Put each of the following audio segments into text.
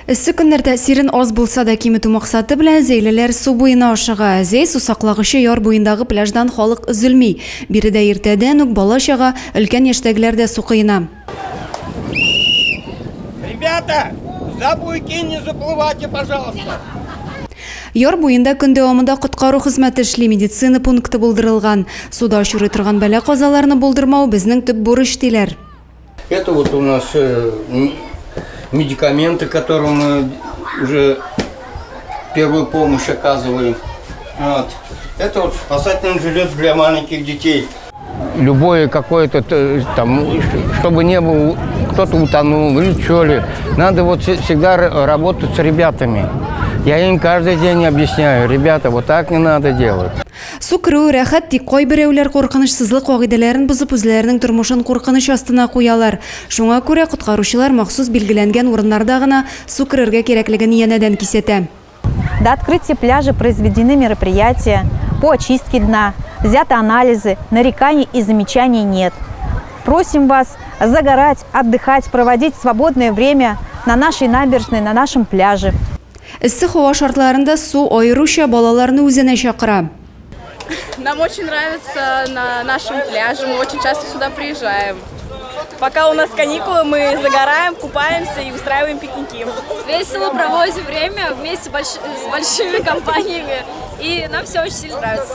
Эссе көннәр тәэсирен аз булса да киметү максаты белән зәйлеләр су буена ашыга. Зәй сусаклагычы яр буендагы пляждан халык өзелми. Биредә иртәдән үк бала-чага, өлкән яшьтәгеләр дә су коена. Ребята, за буйки не заплывайте, пожалуйста. Яр буенда көн дәвамында коткару хезмәте эшли, медицина пункты булдырылган. Суда очрый торган бәла-казаларны булдырмау, безнең төп бурыч, диләр. Это вот у нас э, медикаменты, которые мы уже первую помощь оказываем. Вот. Это вот спасательный жилет для маленьких детей. Любое какое-то э, там, чтобы не было, кто-то утонул или что ли. Надо вот всегда работать с ребятами. Я им каждый день объясняю, ребята, вот так не надо делать. Су керүе рәхәт, тик кайберәүләр куркынычсызлык кагыйдәләрен бозып, үзләренең тормышын куркыныч астына куялар. Шуңа күрә коткаручылар махсус билгеләнгән урыннарда гына су керергә кирәклеген янәдән кисәтә. До открытия пляжа произведены мероприятия по очистке дна, взяты анализы, нареканий и замечаний нет. Просим вас загорать, отдыхать, проводить свободное время на нашей набережной, на нашем пляже. Эссе һава шартларында су аеруча балаларны үзенә чакыра. Нам очень нравится на нашем пляже, мы очень часто сюда приезжаем. Пока у нас каникулы, мы загораем, купаемся и устраиваем пикники. Весело проводим время вместе с большими компаниями, и нам все очень сильно нравится.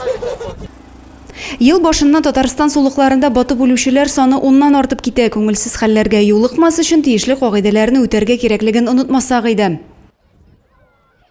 Ел башыннан Татарстан сулыкларында батып үлүчеләр саны уннан артып китә. Күңелсез хәлләргә юлыкмас өчен тиешле кагыйдәләрне үтәргә кирәклеген онытмасак иде.